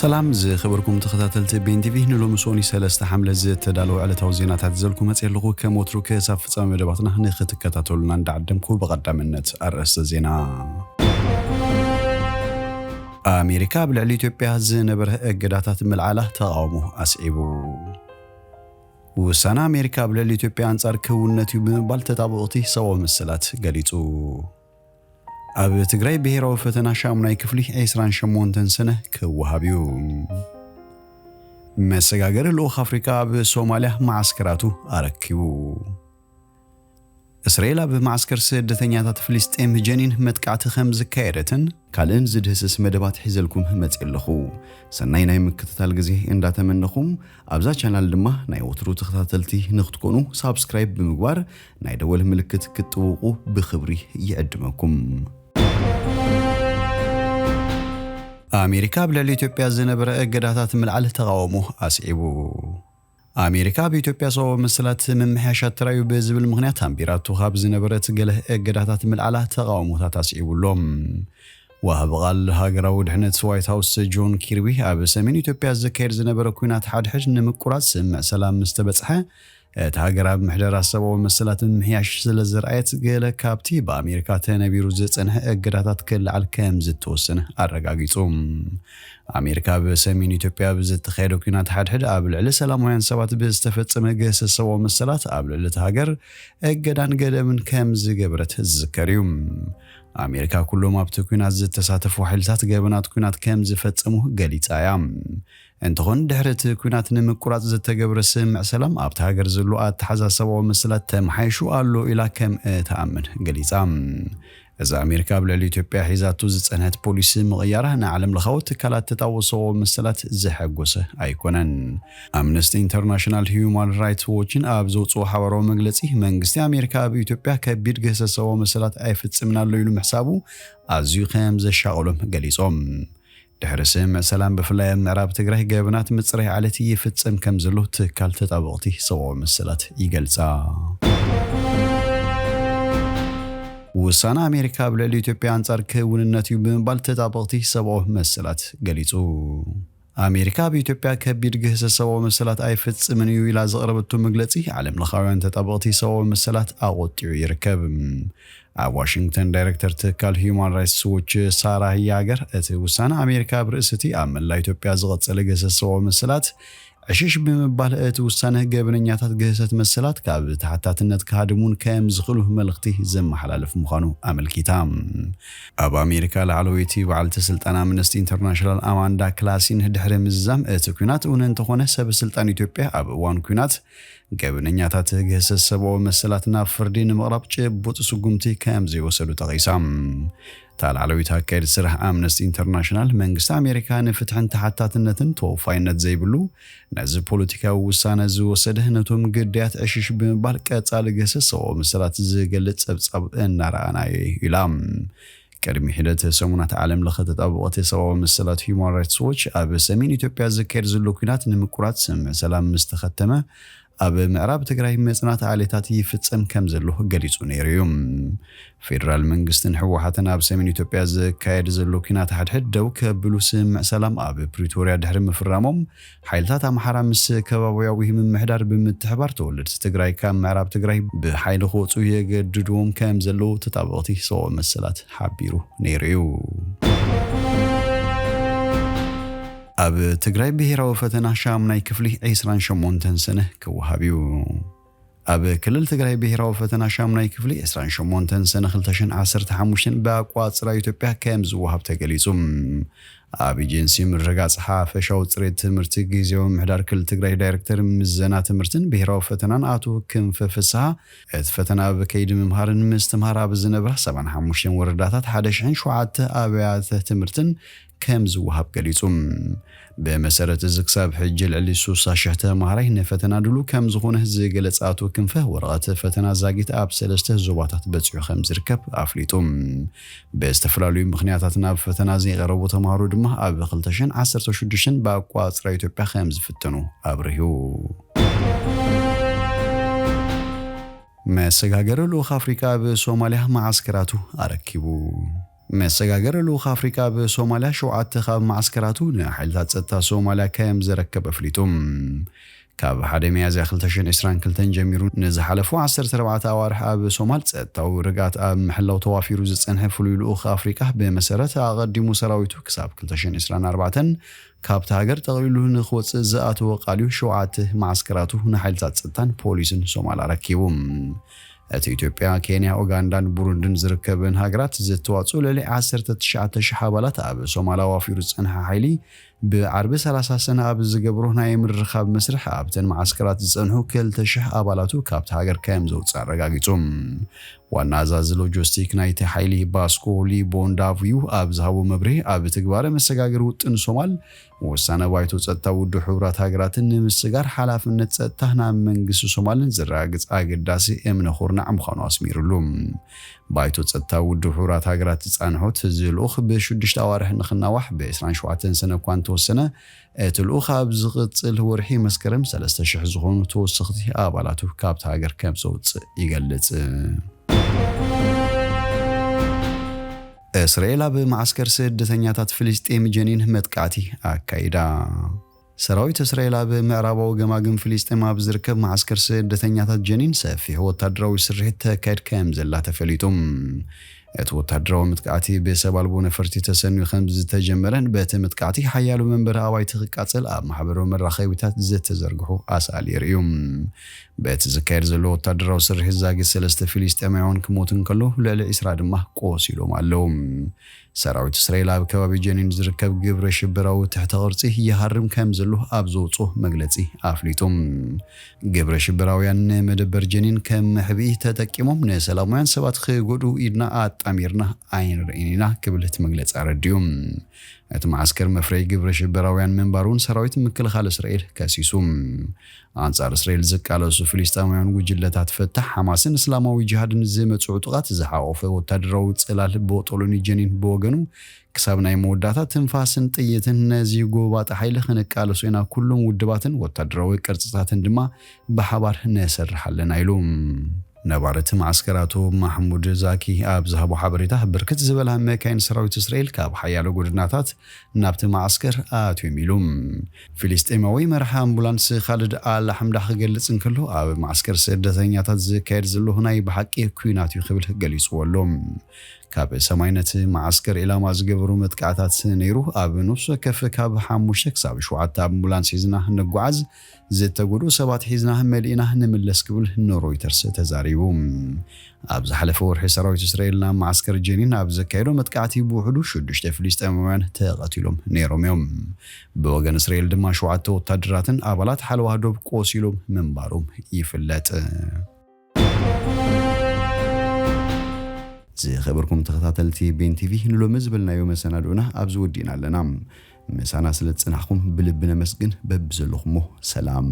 ሰላም ዝኸበርኩም ተኸታተልቲ ቤን ቲቪ፣ ንሎሚ ሶኒ ሰለስተ ሓምለ ዝተዳለወ ዕለታዊ ዜናታት ዘልኩ መፅእ ኣለኹ። ከም ወትሩ ክሳብ ፍፃመ መደባትና ንክትከታተሉና እንዳዓደምኩ፣ ብቐዳምነት ኣርእስተ ዜና። ኣሜሪካ ኣብ ልዕሊ ኢትዮጵያ ዝነበረ እገዳታት ምልዓላ ተቓውሞ ኣስዒቡ። ውሳነ ኣሜሪካ ኣብ ልዕሊ ኢትዮጵያ ኣንጻር ክውንነት እዩ ብምባል ተጣበቕቲ ሰብኣዊ መሰላት ገሊጹ። ኣብ ትግራይ ብሄራዊ ፈተና ሻሙናይ ክፍሊ ዕስራን ሸሞንተን ሰነ ክወሃብ እዩ። መሰጋገሪ ልኡኽ ኣፍሪቃ ኣብ ሶማልያ መዓስከራቱ ኣረኪቡ። እስራኤል ኣብ መዓስከር ስደተኛታት ፍልስጤም ጀኒን መጥቃዕቲ ከም ዝካየደትን ካልእን ዝድህስስ መደባት ሒዘልኩም መጽእ ኣለኹ። ሰናይ ናይ ምክትታል ግዜ እንዳተመነኹም፣ ኣብዛ ቻናል ድማ ናይ ወትሩ ተኸታተልቲ ንክትኮኑ ሳብስክራይብ ብምግባር ናይ ደወል ምልክት ክትጥውቑ ብኽብሪ ይዕድመኩም። ኣሜሪካ ኣብ ልዕሊ ኢትዮጵያ ዝነበረ እገዳታት ምልዓል ተቓውሞ ኣስዒቡ። ኣሜሪካ ኣብ ኢትዮጵያ ሰብኣዊ መሰላት ምምሕያሻት ተራእዩ ብዝብል ምኽንያት ኣንቢራቶ ካብ ዝነበረት ገለ እገዳታት ምልዓላ ተቓውሞታት ኣስዒቡ ኣሎ። ወሃቢ ቃል ሃገራዊ ድሕነት ዋይት ሃውስ ጆን ኪርቢ ኣብ ሰሜን ኢትዮጵያ ዝካየድ ዝነበረ ኲናት ሓድሕድ ንምቁራጽ ስምምዕ ሰላም ምስ ተበጽሐ፣ እታ ሃገር ኣብ ምሕደራ ሰብኣዊ መሰላት ምምሕያሽ ስለ ዘርኣየት፣ ገለ ካብቲ ብኣሜሪካ ተነቢሩ ዝጸንሐ እገዳታት ክለዓል ከም ዝተወሰነ ኣረጋጊጹ። ኣሜሪካ ኣብ ሰሜን ኢትዮጵያ ብዝተኻየደ ኲናት ሓድሕድ ኣብ ልዕሊ ሰላማውያን ሰባት ብዝተፈጸመ ገሰ ሰብኣዊ መሰላት ኣብ ልዕሊ እታ ሃገር እገዳን ገደብን ከም ዝገበረት ዝዝከር እዩ። ኣሜሪካ ኩሎም ኣብቲ ኲናት ዝተሳተፉ ሓይልታት ገበናት ኲናት ከም ዝፈጸሙ ገሊጻ እያ። እንተኾን ድሕሪ እቲ ኲናት ንምቁራጽ ዝተገብረ ስምምዕ ሰላም ኣብቲ ሃገር ዘሎ ኣተሓዛ ሰብኣዊ መሰላት ተመሓይሹ ኣሎ ኢላ ከም እትኣምን ገሊጻ። እዚ ኣሜሪካ ኣብ ልዕሊ ኢትዮጵያ ሒዛቱ ዝጸንሐት ፖሊሲ ምቕያራ ንዓለም ለኻዊ ትካላት ተጣቦ ሰብኣዊ መሰላት ዘሐጎሰ ኣይኮነን። ኣምነስቲ ኢንተርናሽናል ሂዩማን ራይትስ ዎችን ኣብ ዘውፅኦ ሓበራዊ መግለጺ መንግስቲ ኣሜሪካ ኣብ ኢትዮጵያ ከቢድ ገሰ ሰብኣዊ መሰላት ኣይፍጽምን ኣሎ ኢሉ ምሕሳቡ ኣዝዩ ከም ዘሻቐሎም ገሊጾም። ድሕሪ ስምምዕ ሰላም ብፍላይ ኣብ ምዕራብ ትግራይ ገበናት ምጽራይ ዓሌት ይፍጸም ከም ዘሎ ትካል ተጣበቕቲ ሰብኣዊ መሰላት ይገልጻ። ውሳነ ኣሜሪካ ኣብ ልዕሊ ኢትዮጵያ ኣንጻር ክውንነት እዩ ብምባል ተጣበቕቲ ሰብኣዊ መሰላት ገሊጹ። ኣሜሪካ ኣብ ኢትዮጵያ ከቢድ ግህሰት ሰብኣዊ መሰላት ኣይፍጽምን እዩ ኢላ ዘቕረበቶ መግለጺ ዓለም ለኻውያን ተጣበቕቲ ሰብኣዊ መሰላት ኣቖጢዑ ይርከብ። ኣብ ዋሽንግተን ዳይሬክተር ትካል ሂዩማን ራይትስ ዎች ሳራ ያገር እቲ ውሳነ ኣሜሪካ ኣብ ርእሲ እቲ ኣብ መላእ ኢትዮጵያ ዝቐጸለ ግህሰት ሰብኣዊ መሰላት ዕሽሽ ብምባል እቲ ውሳነ ገበነኛታት ግህሰት መሰላት ካብ ተሓታትነት ክሃድሙን ከም ዝኽእሉ መልእኽቲ ዘመሓላልፍ ምዃኑ ኣመልኪታ። ኣብ ኣሜሪካ ላዕለወይቲ በዓልቲ ስልጣን ኣምነስቲ ኢንተርናሽናል ኣማንዳ ክላሲን ድሕሪ ምዝዛም እቲ ኲናት እውን እንተኾነ ሰብ ስልጣን ኢትዮጵያ ኣብ እዋን ኲናት ገበነኛታት ግህሰት ሰብኣዊ መሰላት ናብ ፍርዲ ንምቕራብ ጭቡጥ ስጉምቲ ከም ዘይወሰዱ ጠቒሳ። እታ ላዕለዊት ኣካየድ ስራሕ ኣምነስቲ ኢንተርናሽናል መንግስቲ ኣሜሪካ ንፍትሕን ተሓታትነትን ተወፋይነት ዘይብሉ ነዚ ፖለቲካዊ ውሳነ ዝወሰደ ነቶም ግዳያት ዕሽሽ ብምባል ቀጻሊ ግህሰት ሰብኣዊ መሰላት ዝገልጽ ጸብጻብ እናረኣናዮ ኢላ። ቅድሚ ሒደት ሰሙናት ዓለም ለኸ ተጣበቕቲ ሰብኣዊ መሰላት ሂዩማን ራይትስ ዎች ኣብ ሰሜን ኢትዮጵያ ዝካየድ ዘሎ ኲናት ንምቁራጽ ስምምዕ ሰላም ምስ ተኸተመ ኣብ ምዕራብ ትግራይ ምጽናት ዓሌታት ይፍጸም ከም ዘሎ ገሊጹ ነይሩ እዩ። ፌደራል መንግስትን ህወሓትን ኣብ ሰሜን ኢትዮጵያ ዝካየድ ዘሎ ኲናት ሓድሕድ ደው ከብሉ ስምምዕ ሰላም ኣብ ፕሪቶርያ ድሕሪ ምፍራሞም ሓይልታት ኣምሓራ ምስ ከባቢያዊ ምምሕዳር ብምትሕባር ተወለድቲ ትግራይ ካብ ምዕራብ ትግራይ ብሓይሊ ክወፁ የገድድዎም ከም ዘለዉ ተጣበቕቲ ሰብኣዊ መሰላት ሓቢሩ ነይሩ እዩ። ኣብ ትግራይ ብሄራዊ ፈተና ሻሙናይ ክፍሊ ዕስራን ሸሞንተን ሰነ ክወሃብ እዩ። ኣብ ክልል ትግራይ ብሄራዊ ፈተና ሻሙናይ ክፍሊ ዕስራን ሸሞንተን ሰነ ክልተ ሽሕን ዓሰርተ ሓሙሽተን ብኣቋፅራ ኢትዮጵያ ከም ዝወሃብ ተገሊፁ። ኣብ ኤጀንሲ ምርግጋፅ ሓፈሻዊ ፅሬት ትምህርቲ ግዜያዊ ምምሕዳር ክልል ትግራይ ዳይሬክተር ምዘና ትምህርትን ብሄራዊ ፈተናን ኣቶ ክንፈ ፍስሃ፣ እቲ ፈተና ኣብ ከይዲ ምምሃርን ምስትምሃር ኣብ ዝነብራ ሰብዓን ሓሙሽተን ወረዳታት ሓደ ሽሕን ሸውዓተ ኣብያተ ትምህርትን ከም ዝወሃብ ገሊጹ። ብመሰረት እዚ ክሳብ ሕጂ ልዕሊ ሱሳ ሽሕ ተማሃራይ ንፈተና ድሉ ከም ዝኾነ ዝገለጸ ኣቶ ክንፈ፣ ወረቐት ፈተና ዛጊት ኣብ ሰለስተ ዞባታት በጺሑ ከም ዝርከብ ኣፍሊጡ። ብዝተፈላለዩ ምኽንያታት ናብ ፈተና ዘይቐረቡ ተማሃሮ ድማ ኣብ ክልተ ሽሕን ዓሰርተ ሽዱሽተን ብኣቋጽራ ኢትዮጵያ ከም ዝፍተኑ ኣብሪሁ። መሰጋገሪ ልኡኽ ኣፍሪቃ ኣብ ሶማልያ መዓስከራቱ ኣረኪቡ። መሰጋገሪ ልኡኽ ኣፍሪቃ ኣብ ሶማልያ ሸውዓተ ካብ መዓስከራቱ ንሓይልታት ጸጥታ ሶማልያ ከም ዘረከበ ኣፍሊጡ። ካብ ሓደ ሚያዝያ ክልተ ሽሕን ዕስራን ክልተን ጀሚሩ ንዝሓለፉ ዓሰርተ ኣርባዕተ ኣዋርሕ ኣብ ሶማል ጸጥታዊ ርግኣት ኣብ ምሕላው ተዋፊሩ ዝጸንሐ ፍሉይ ልኡኽ ኣፍሪቃ፣ ብመሰረት ኣቐዲሙ ሰራዊቱ ክሳብ ክልተ ሽሕን ዕስራን ኣርባዕተን ካብታ ሃገር ጠቕሊሉ ንኽወጽእ ዝኣተወ ቃልዩ ሸውዓተ መዓስከራቱ ንሓይልታት ጸጥታን ፖሊስን ሶማል ኣረኪቡ። እቲ ኢትዮጵያ፣ ኬንያ፣ ኡጋንዳን ቡሩንድን ዝርከበን ሃገራት ዘተዋጽኡ ልዕሊ ዓሰርተ ትሽዓተ ሽሕ ኣባላት ኣብ ሶማል ኣዋፊሩ ዝጸንሐ ሓይሊ፣ ብዓርቢ ሰላሳ ሰነ ኣብ ዝገብሮ ናይ ምርኻብ መስርሕ ኣብተን መዓስከራት ዝጸንሑ ክልተ ሽሕ ኣባላቱ ካብቲ ሃገር ከም ዘውጽእ ኣረጋጊጹ። ዋና ኣዛዚ ሎጂስቲክ ናይቲ ሓይሊ ባስኮ ሊ ቦንዳቭዩ ኣብ ዝሃቦ መብርሂ፣ ኣብ ትግባረ መሰጋገሪ ውጥን ሶማል፣ ውሳነ ባይቶ ጸጥታ ውድብ ሕቡራት ሃገራትን ንምስጋር ሓላፍነት ጸጥታ ናብ መንግስቲ ሶማልን ዘረጋግጽ ኣገዳሲ እምነ ኩርናዕ ምዃኑ ኣስሚሩሉ። ባይቶ ጸጥታ ውድብ ሕቡራት ሃገራት ዝጻንሖት እዚ ልኡኽ ብሽዱሽተ ኣዋርሕ ንኽናዋሕ ብ ዕስራን ሸውዓተን ሰነ እኳ እንተወሰነ፣ እቲ ልኡኽ ኣብ ዝቕጽል ወርሒ መስከረም ሰለስተ ሽሕ ዝኾኑ ተወሰኽቲ ኣባላቱ ካብቲ ሃገር ከም ዘውጽእ ይገልጽ። እስራኤል ኣብ መዓስከር ስደተኛታት ፍልስጤም ጀኒን መጥቃዕቲ ኣካይዳ። ሰራዊት እስራኤል ኣብ ምዕራባዊ ገማግም ፍልስጤም ኣብ ዝርከብ መዓስከር ስደተኛታት ጀኒን ሰፊሕ ወታደራዊ ስርሒት ተካይድ ከም ዘላ ተፈሊጡ። እቲ ወታደራዊ መጥቃዕቲ ብሰብ ኣልቦ ነፈርቲ ተሰንዩ ከም ዝተጀመረን በቲ መጥቃዕቲ ሓያሎ መንበሪ ኣባይቲ ክቃጸል ኣብ ማሕበራዊ መራኸቢታት ዝተዘርግሑ ኣሳእል የርእዩ። በቲ ዝካየድ ዘሎ ወታደራዊ ስርሒት ዛጊት ሰለስተ ፍልስጤማውያን ክሞቱ እንከለዉ፣ ልዕሊ ዕስራ ድማ ቆሲሎም ኣለዉ። ሰራዊት እስራኤል ኣብ ከባቢ ጀኒን ዝርከብ ግብረ ሽበራዊ ትሕተ ቅርጺ ይሃርም ከም ዘሎ ኣብ ዘውጽኦ መግለጺ ኣፍሊጡ። ግብረ ሽበራውያን ንመደበር ጀኒን ከም መሕብኢ ተጠቂሞም ንሰላማውያን ሰባት ክጎድኡ ኢድና ኣጣሚርና ኣይንርእን ኢና ክብል እቲ መግለጺ ኣረዲኡ። እቲ መዓስከር መፍረይ ግብረ ሽበራውያን ምንባሩን ሰራዊት ምክልኻል እስራኤል ከሲሱ። ኣንጻር እስራኤል ዝቃለሱ ፍልስጤማውያን ጉጅለታት ፈታሕ ሓማስን እስላማዊ ጅሃድን ዝመጽ ዕጡቓት ዝሓቖፈ ወታደራዊ ጽላል ቦጦሎኒ ጀኒን ብወገኑ፣ ክሳብ ናይ መወዳእታ ትንፋስን ጥይትን ነዚ ጎባጣ ሓይሊ ክንቃለሶ ኢና፣ ኩሎም ውድባትን ወታደራዊ ቅርጽታትን ድማ ብሓባር ንሰርሕ ኣለና ኢሉ። ነባሪ እቲ መዓስከር ኣቶ ማሕሙድ ዛኪ ኣብ ዝሃቦ ሓበሬታ፣ ብርክት ዝበላ መካይን ሰራዊት እስራኤል ካብ ሓያሎ ጎደናታት ናብቲ መዓስከር ኣትዮም ኢሉ። ፍልስጤማዊ መራሒ ኣምቡላንስ ካልድ ኣል ኣሕምዳ ክገልጽ እንከሎ፣ ኣብ መዓስከር ስደተኛታት ዝካየድ ዘሎ ናይ ብሓቂ ኲናት እዩ ክብል ገሊጽዎ ኣሎ። ካብ ሰማይ ነቲ መዓስከር ዒላማ ዝገበሩ መጥቃዕታት ነይሩ። ኣብ ነፍሲ ወከፍ ካብ ሓሙሽተ ክሳብ ሸውዓተ ኣምቡላንስ ሒዝና ንጓዓዝ፣ ዝተጎድኡ ሰባት ሒዝና መሊእና ንምለስ ክብል ንሮይተርስ ተዛሪቡ። ኣብ ዝሓለፈ ወርሒ ሰራዊት እስራኤል ናብ መዓስከር ጀኒን ኣብ ዘካየዶ መጥቃዕቲ ብውሕዱ ሽዱሽተ ፍልስጤማውያን ተቐቲሎም ነይሮም እዮም። ብወገን እስራኤል ድማ ሸውዓተ ወታደራትን ኣባላት ሓለዋ ዶብ ቆሲሎም ምንባሮም ይፍለጥ። ዝኸበርኩም ተኸታተልቲ ቤን ቲቪ፣ ንሎሚ ዝበልናዮ መሰናድኦና ኣብዚ ወዲእና ኣለና። ምሳና ስለ ዝጸናሕኩም ብልቢ ነመስግን። በብዘለኹሞ ሰላም።